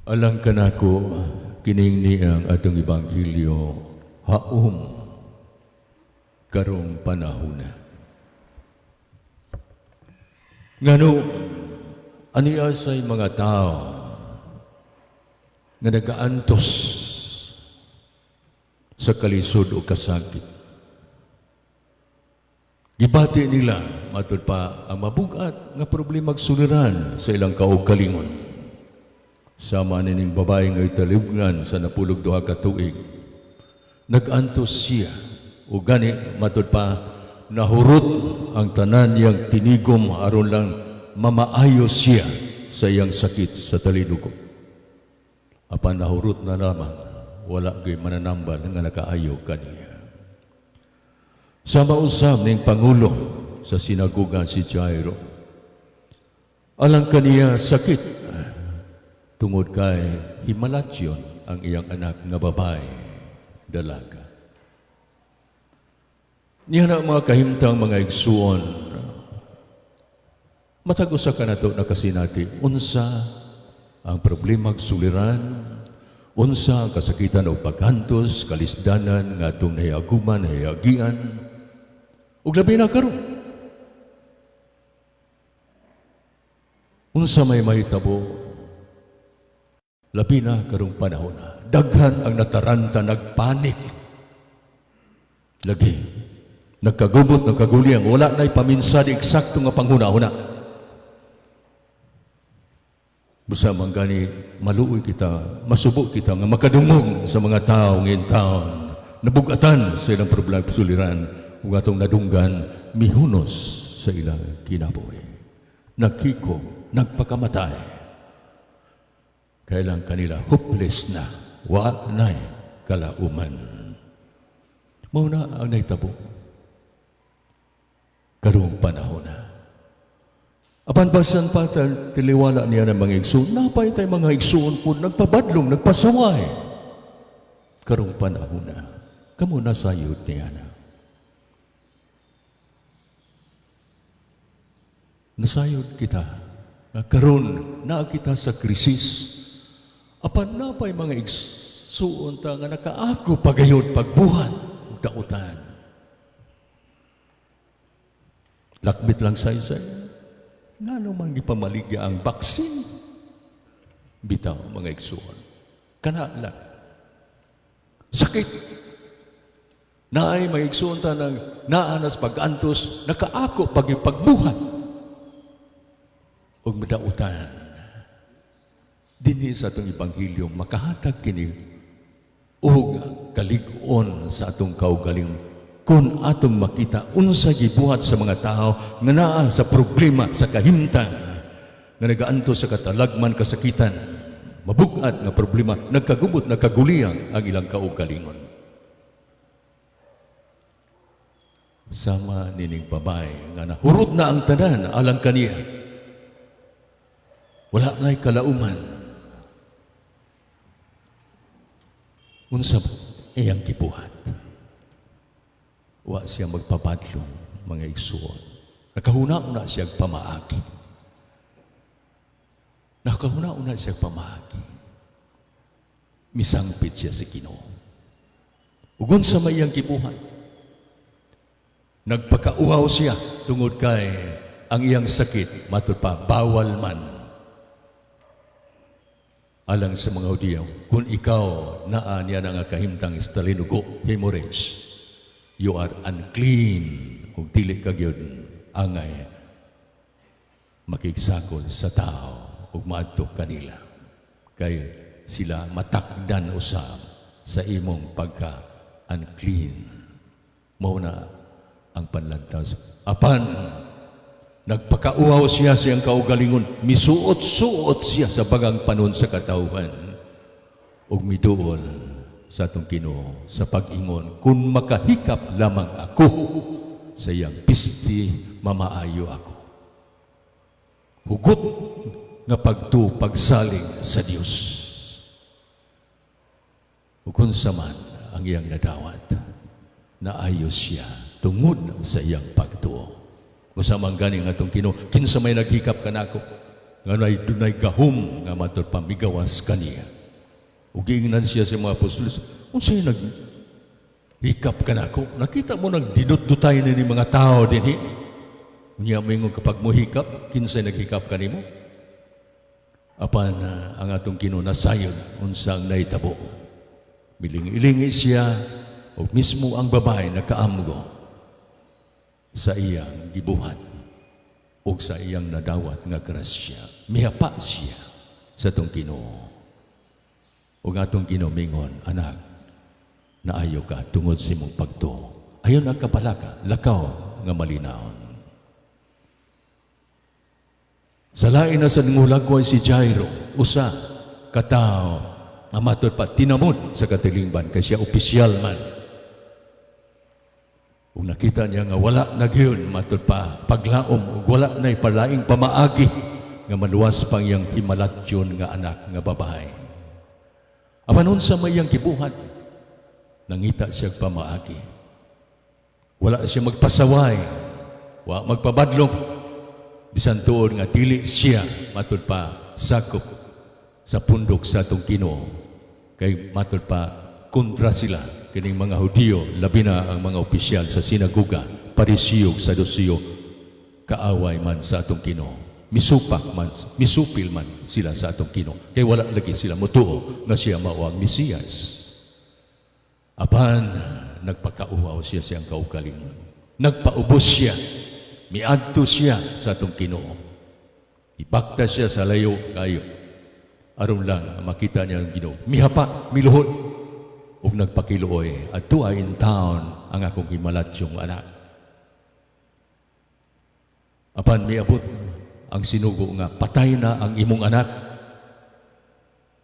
Alang kanako, kining ni ang atong ebanghelyo haom karong panahona. Ngano ania say mga tao nga nagaantos sa kalisod o kasakit? Gibati nila matud pa ang mabugat nga problema suliran sa ilang kaugalingon. Sama nining babae nga italibngan sa 12 ka tuig. Nag-antos siya o gani matud pa nahurot ang tanan niyang tinigom aron lang mamaayo siya sa iyang sakit sa talidugo. Apan nahurot na lamang, wala gyud mananambal nga nakaayo kaniya. Sama usab ning pangulo sa sinagoga, si Jairo. Alang kaniya sakit tungod kay himalatyon ang iyang anak nga babae, dalaga. Niya na, mga kahimtang, mga igsuon, matag usa ka nato nakasinati unsa ang problema suliran, unsa ang kasakitan o paghantos, kalisdanan nga atong nahiaguman, nahiagian, ug labi na karon. Unsa may mahitabo, labi na karong panahon na. Daghan ang nataranta, nagpanik. Lagi. Nagkagubot, nagkaguliyang, wala na'y paminsad eksakto nga panghuna-huna. Busa man gani maluoy kita, masubo kita nga makadungog sa mga tao ngayon taon, nabugatan sa ilang problema suliran, ug atong nadunggan mihunos sa ilang kinabuhi. Nagkiko, nagpakamatay. Kailang kanila hopeless na, wa na'y kalauman. Mao na ang nahitabo karong panahon na. Apan basan pa tiliwala niya ng mga igsoon, napay tay mga igsoon po, nagpabadlong, nagpasaway. Karong panahon na, kamo nasayod niya na. Nasayod kita, na karon naa kita sa krisis. Apan napay mga igsoon ta nga nakaako pagayod pagbuhat ug dautan. Lakbit lang sa isa. Ngano man gipamaligya ang vaccine? Bitaw, mga igsoon. Kana lang. Sakit. Naay mga igsoon ta nang naanas pag-antos, nakaako pag pagbuhat ug madautan. Dinhi sa atong ebanghelyo makahatag kini og kalig-on sa atong kaugalingon kung atong makita unsa gibuhat sa mga tao nga naa sa problema sa kahimtang, nga nagaantos sa katalagman, kasakitan, mabugat nga problema, nagkagubot, nagkaguliyang ang ilang kaugalingon. Sama nining babae nga nahurot na ang tanan alang kaniya, wala na'y kalauman. Unsa iyang gibuhat? Wa siya magpabadlong, mga igsuon. Nakahuna-una siya pamaagi. Nakahuna-una siya pamaagi. Misangpit siya sa Ginoo. Ug unsa may iyang gibuhat? Nagpakauhaw siya tungod kay ang iyang sakit matud pa bawal man. Alang sa mga Hudiyo, kung ikaw naa niya nga kahimtang istalinugo, hemorrhage, you are unclean, ug dili ka gyud angay makigsakol sa tao ug maadto kanila. Kay sila matakdan usab sa imong pagka unclean. Mao na ang panlantaw. Apan nagpakauhaw siya sa iyang kaugalingon, misuot-suot siya sa bagang panon sa katawhan, ug miduol sa atong Ginoo sa pag-ingon, "Kung makahikap lamang ako sa iyang pisti, mamaayo ako." Hugot nga pagtu pagsalig sa Dios. Ug unsa man ang iyang nadawat, naayos siya tungod sa iyang pagtuo. Usa man gani nga atong Ginoo, "Kinsa may naghikap kanako?" Nga nay dunay gahom nga matud pa migawas kaniya. Ug giingnan siya sa mga apostoles, "Unsay nag hikap kanako? Nakita mo nagdinutdutay ni mga tao dinhi. Unya moingon kapag mo hikap, kinsay naghikap kanimo?" Apan ang atong Ginoo nasayod unsa ang nahitabo. Milingi-ilingi siya ug mismo ang babae nakaamgo sa iyang gibuhat ug sa iyang nadawat nga grasya. Mihapa siya sa atong Ginoo. Ug atong Ginoo mingon, "Anak, naayo ka tungod sa imong pagtuo. Ayo na kabalaka, lakaw nga malinawon." Sa lain na sa nangulagway si Jairo, usa katawo nga matud pa tinamod sa katilingban kay siya opisyal man. Ug nakita niya nga wala na gyud matud pa paglaom ug wala na palaing pamaagi nga maluwas pang iyang himalatyon nga anak nga babae. Apan unsa may iyang gibuhat, nangita siya pamaagi. Wala siya magpasaway, wa magpabadlong, bisan tuod nga dili siya matud pa sakop sa pundok sa atong Ginoo kay matud pa kontra sila kining mga Hudiyo, labi na ang mga opisyal sa sinagoga, Pariseo ug Saduceo, kaaway man sa atong Ginoo. Misupak man, misupil man sila sa atong Ginoo kay wala lagi sila motuo nga siya mao ang Mesiyas. Apan nagpakauhaw siya siyang kaugalingon, nagpaubos siya, miadto siya sa atong Ginoo. Ibakta siya sa layo kayo. Aron lang makita niya ang Ginoo. Mihapa, miluhod, ug nagpakiluoy. "Adto in town ang akong himalatyong anak." Apan miabot ang sinugo nga patay na ang imong anak.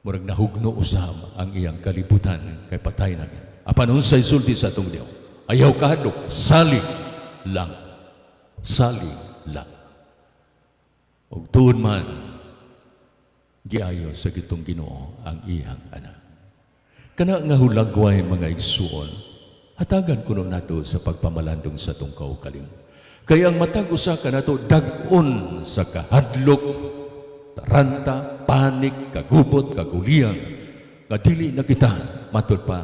Murag nahugno usab ang iyang kalibutan kay patay na. Apan unsay sulti sa atong Dios? "Ayaw kahadlok, salig lang. Salig lang." Ug tuod man, giayo sa gitong Ginoo ang iyang anak. Kana nga hulagway, mga igsuon, hatagan kuno nato sa pagpamalandong sa atong kaugalingon. Kaya ang matag usa kanato dag-on sa kahadlok, taranta, panik, kagubot, kaguliyang, nga dili na kita matud pa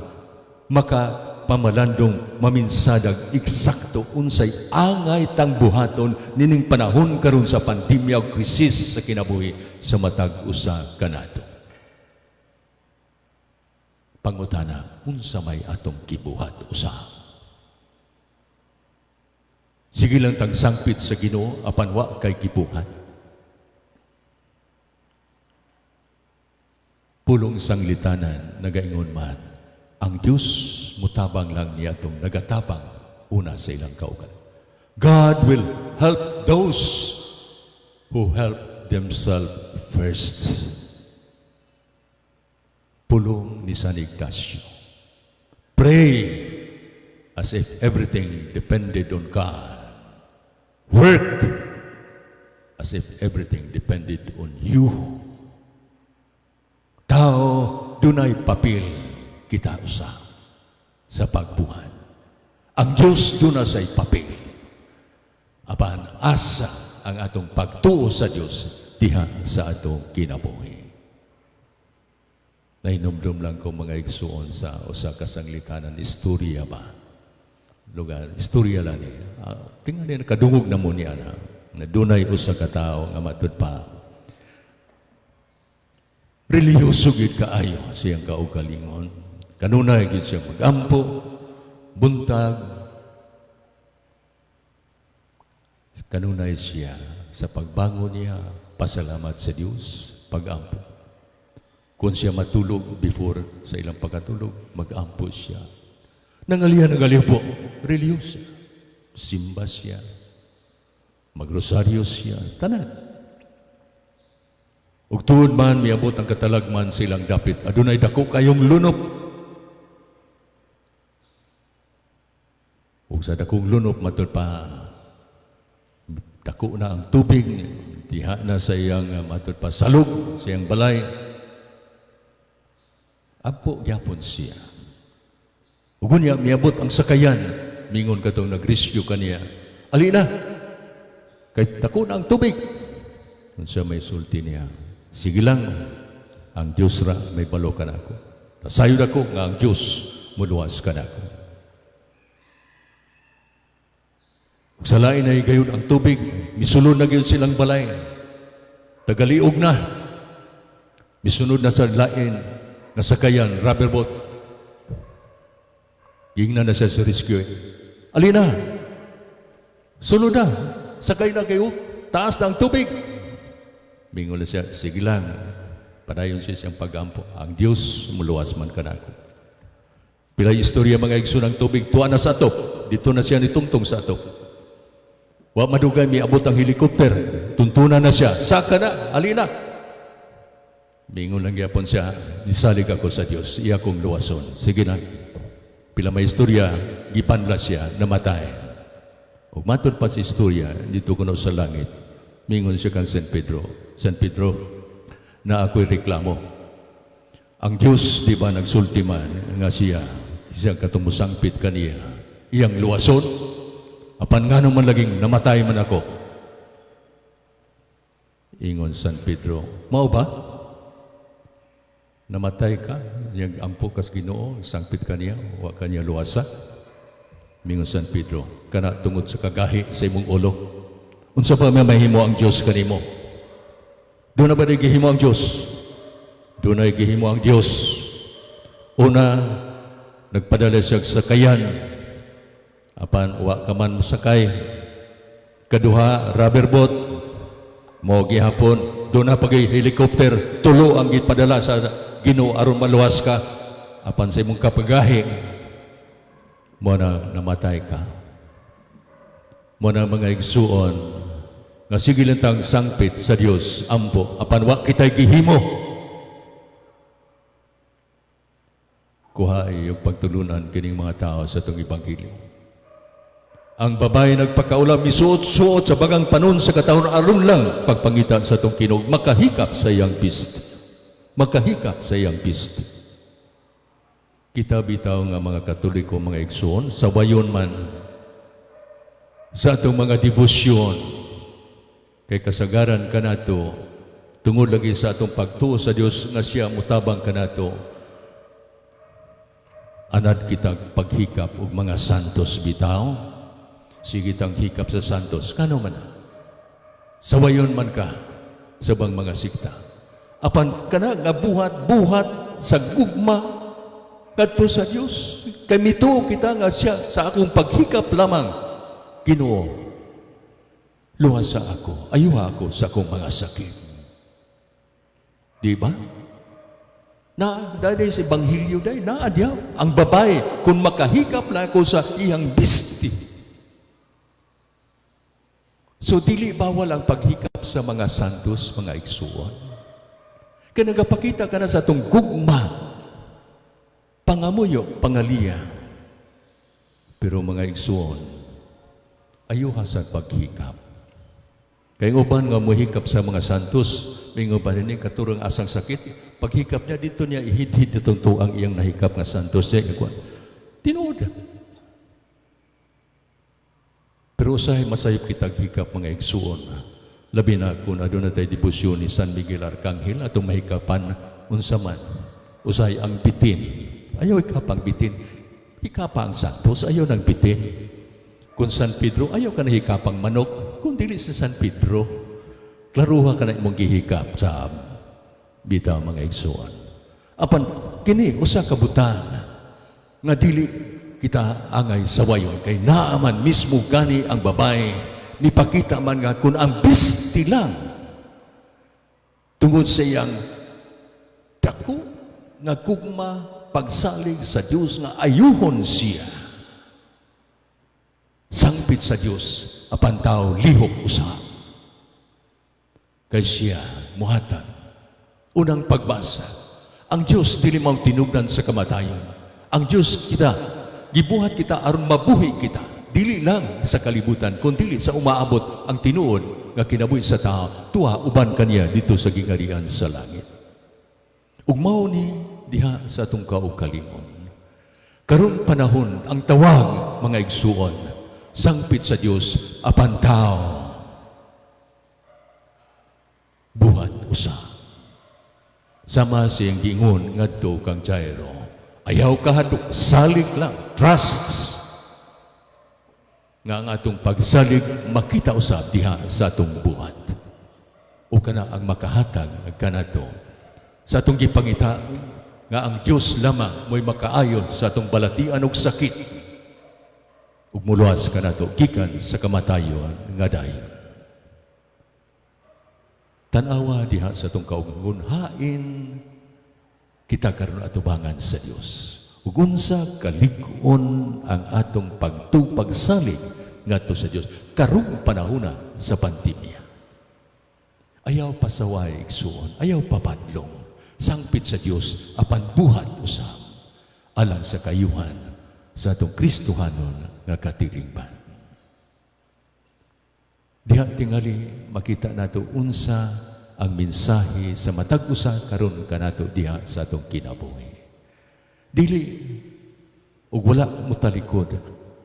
maka pamalandong maminsadag eksakto unsay angay tang buhaton nining panahon karon sa pandemya ug krisis sa kinabuhi sa matag usa kanato. Pangutana, unsa may atong gibuhat usa? Sige lang tang sangpit sa Ginoo apan wa kay gibuhat. Pulong sanglitanan nagaingon man, ang Dios mutabang lang niya atong nagatabang una sa ilang kaugalingon. God will help those who help themselves first. Pulong ni San Ignacio. Pray as if everything depended on God. Work as if everything depended on you. Tao, dunay papel kita usa sa pagbuhat. Ang Diyos duna say papel. Apan asa ang atong pagtuo sa Diyos diha sa atong kinabuhi? Nahinumdum lang ko, mga igsuon, sa usa ka sanglitanan, istorya ba? Lugar, istorya lang ni. Tingnan ni kadungog na mo niya na, na dunay usa ka tawo nga matud pa relihiyoso gid kaayo siyang kaugalingon. Kanunay gid siya magampo, buntag. Kanunay siya sa pagbangon niya, pasalamat sa Dios, pagampo. Kung siya matulog before sa ilang pagkatulog, magampo siya. Nangalihan, nangalihan po, relihiyoso. Simba siya, magrosaryo siya, tanan. Ug tuod man miabot ang katalagman silang dapit, adunay dako kayong lunop. Ug sa dakong lunop matud pa dako na ang tubig diha na sa iyang matud pa salog sa iyang balay. Ampo gyapon siya. Ug unya miabot ang sakayan, mingon katong nag-rescue kaniya. "Ali na. Kay dako na ang tubig." Unsa may sulti niya? "Sige lang, ang Diyos ra may balo kanako. Nasayod ako nga ang Diyos muluwas kanako." Sa lain na gayon ang tubig, misulod na gayon silang balay. Tagaliog na. Misunod na sa lain nga sakayan, rubber boat. Gingnan na siya sa rescue. "Alina, sunod na, sakay na kayo, taas na ang tubig." Mingon na siya, "Sige lang." Padayon siya siyang pagampo. "Ang Diyos, muluwas man kanako." Pila istorya, mga igsoon, ang tubig, tuwa na sa atop. Dito na siya nitungtong sa atop. Wa madugay, miabot ang helicopter. Tuntunan na siya. "Saka na, alina." Mingon lang gyapon siya, "Nisalig ako sa Diyos, iya kong luwason. Sige na." Pila may istorya, gipanla siya, namatay. Ug matud pa sa istorya, dito kuno sa langit, mingon siya kang San Pedro, "San Pedro, na ako'y reklamo. Ang Diyos, di ba, nagsulti man nga siya, siya katong musangpit kaniya, iyang luwason, apan ngano man laging namatay man ako?" Ingon San Pedro, "Mao ba? Namatay ka, yang ampo kas Ginoo, sangpit kaniya, wa kaniya luwasa?" Mingon San Pedro, "Kana tungod sa kagahi sa imong ulo. Unsa pa may mahimo ang Dios kanimo? Duna ba gihimo ang Dios? Dunay gihimo ang Dios. Una, nagpadala siya sa sakayan. Apan wa ka man mosakay. Kaduha, rubber boat. Mo gihapon, duna pa gyud helicopter, tulo ang gipadala sa Ginoo aron maluwas ka. Apan sa imong kapagahi, mo na namatay ka." Mo na, mga igsuon, nga sige lang tang sangpit sa Dios, ampo, apan wa kita'y gihimo. Kuha yung pagtulunan kining mga tao sa itong ebanghelyo. Ang babae nagpakaulam, misuot-suot sa bagang panon sa katawhan aron lang pagpangita sa atong Kinog, makahikap sa iyang bist. Makahikap sa iyang bist. Kita bitaw nga mga Katoliko, mga igsoon, sa wayon man sa atong mga debosyon, kay kasagaran kanato, tungod lagi sa atong pagtuo sa Dios nga siya mutabang kanato, anad kita paghikap og mga santos bitaw. Sige tang hikap sa santos, kano man sawayon man ka sa bang mga sikta, apan kana nga buhat-buhat sa gugma kadto sa Dios, kay mituo kita nga siya, sa akong paghikap lamang, "Ginoo, luwasa ako, ayuha ako sa akong mga sakit." Di ba? Na, dahil sa Ebanghelyo dahil, naadyaw. Ang babae, kung makahikap lang ako sa iyang bisti. So, dili bawal ang paghikap sa mga santos, mga igsuon. Kaya nagapakita ka na sa atong gugma, pangamuyo, pangaliya. Pero, mga igsuon, ayuha sa paghikap. Kay uban nga mohikap sa mga santos, may uban ini katurang asang sakit, paghikap niya dito niya ihidhid itong tuang iyang nahikap nga santos niya. Ikuan. Tinuod. Pero usahay masayop kita hikap, mga igsuon. Labi na kung aduna tay debosyon ni San Miguel Arcangel atong mahikapan unsa man. Usahay ang bitin. Ayaw ikap ang bitin. Hikapa ang santos, ayaw ng bitin. Kung San Pedro, ayaw ka na hikapang manok. Kung dili sa San Pedro, klaruha ka na imong gihikap sa bitaw, mga igsuon. Apan kini usa ka butang nga dili kita angay sawayon kay naaman mismo gani ang babae mipakita man nga kung ang bisti lang tungod sa iyang dako nga gugma, pagsalig sa Dios nga ayuhon siya, sangpit sa Dios apan tao lihok usa kay siya muhatag. Unang pagbasa, ang Dios dili mao tinubdan sa kamatayon. Ang Dios kita gibuhat kita aron mabuhi kita dili lang sa kalibutan kundi sa umaabot ang tinuod nga kinabuhi sa tao tuwa uban kaniya dito sa gingharian sa langit. Ug mao ni diha sa atong kaugalingon karon panahon ang tawag, mga igsuon, sangpit sa Dios apan tao. Sama siyang giingon ngadto kang Jairo, "Ayaw kahadlok, salig lang." Trusts nga ang atong pagsalig makita usab diha sa atong buhat. O kana ang makahatag kanato. Sa atong gipangita nga ang Dios lamang mo'y makaayon sa atong balatian ug sakit ug muluwas kanato gikan sa kamatayon nga dayon. Tan-awa diha sa atong kaugalingon, hain kita karon atubangan sa Dios. Ug unsa kalig-on ang atong pagtupagsalig ngadto sa Dios karong panahona sa pandemya. Ayaw pasaway, igsuon, ayaw pabadlong. Sangpit sa Dios apan buhat usab alang sa kayuhan sa atong Kristohanon nga katilingban. Diha tingali makita nato unsa ang mensahe sa matag usa karon kanato diha sa atong kinabuhi. Dili ug wala motalikod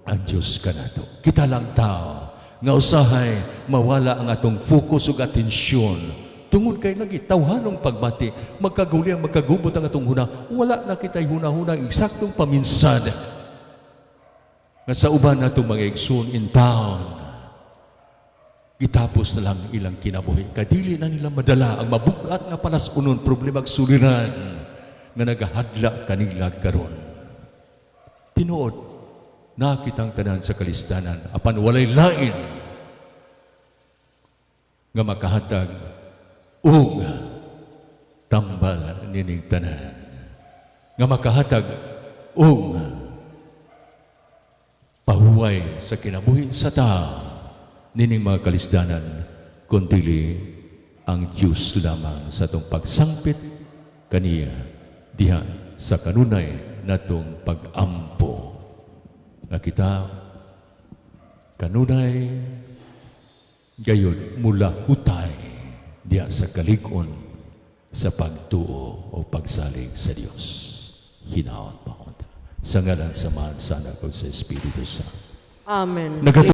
ang Dios kanato. Kita lang tao nga usahay mawala ang atong focus ug atensyon tungod kay lagi tawhanong pagbati, magkaguli ang magkagubot ang atong huna, wala na kita'y huna-huna eksaktong paminsan nga sa uban natong mga igsoon in town, gitapos na lang ilang kinabuhi. Kadili na nila madala ang mabugat nga palas-unon, problema ug suliran nga nagahadla kanila karon. Tinuod, nakitang tanan sa kalisdanan, apan walay lain nga makahatag og tambal nining tanan, nga makahatag og pahuway sa kinabuhi sa tao nining mga kalisdanan kundili ang Diyos lamang sa atong pagsangpit kaniya diha sa kanunay natong pag-ampo nga kita kanunay gayud mula hutay diha sa kalig-on sa pagtuo o pagsalig sa Dios. Hinaot pa. Sa ngalan sa Amahan, sa Anak, ug sa Espiritu Santo. Amen. Nagatu-